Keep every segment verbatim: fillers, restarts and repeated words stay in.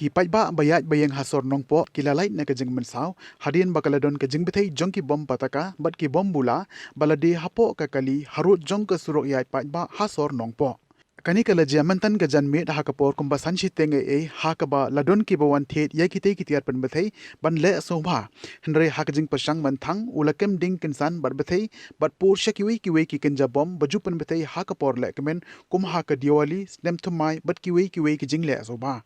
Ki paidbah ba ïaid ba ïeng ha sor Nongpoh ki la lait na ka jingmynsaw hadien ba ka la don ka jingbthei jong ki bom pataka bad ki bom bula ba la die hapoh ka kali harud jong ka surok ïaid paidbah ha sor Nongpoh. Kane ka la jia mynta ka janmiet ha ka por kumba san shiteng ei ei ha kaba la don kiba wan thied ïa kitei ki tiar pynbthei ban leh sngewbha. Hynrei ha ka jingpyrshang mynthang u la kem ding kynsan bad bthei bad pur sha kiwei kiwei ki kynja bom ba ju pynbthei ha ka por lehkmen kum ha ka Diwali, snem thymmai bad kiwei kiwei ki jingleh sngewbha.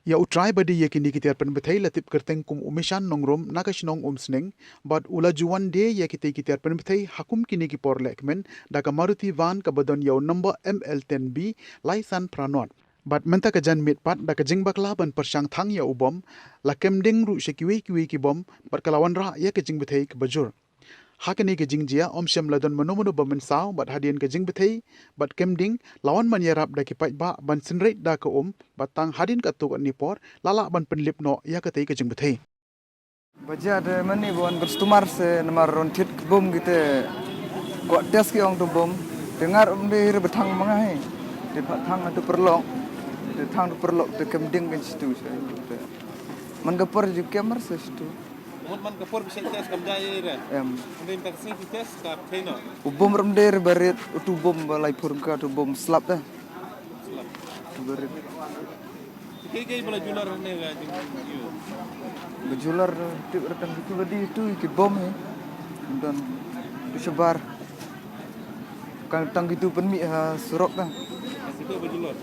Ïa u trai ba die ïa kine ki tiar pynbthei la tip kyrteng kum u Mishan Nongrum na ka shnong Umsning bad u la ju wan die ïa kitei ki tiar pynbthei ha kum kine ki por lehkmen da ka Maruti van kaba don ïa u number M L ten B lai san phra nod. Bad mynta ka janmiet pat da ka jingbakla ban pyrshang thang ïa u bom la kem ding ruh sha kiwei kiwei ki bom bad ka la wanrah ïa ka jingbthei kaba jur. Ha kane ka jingjia ym shym la don mano mano ba mynsaw bad hadien ka jingbthei bad kem ding la wan ban ïarap da ki paidbah ban synreit da ka um bad tang hadien katto katne por la lah ban pynlip noh ïa katei ka jingbthei. Ba jia te mane ba wan customer se namar ron thied ki bom ki te kwah test ki ong tu bom te ngar um de re ba thang ma nga hi te pha thang tu paralok te thang tu paralok te kem ding kan situ se te man ka por ju kem mar se situ. Mut man ka por ba shet test kam jai re. Em. Ande mynta ka sngi ki test ka pheino. U bom ram de re ba rit utu bom ba lai phur ka tu bom slap te. Slap. Tu ba rit. Ki ki ba la jular ne ga jing yu. Ba jular tu re tang tu ba die tu ki bom hi. Don tu shabar. Kan tang ki tu pynmih ha surok te. Ki tu ba jular.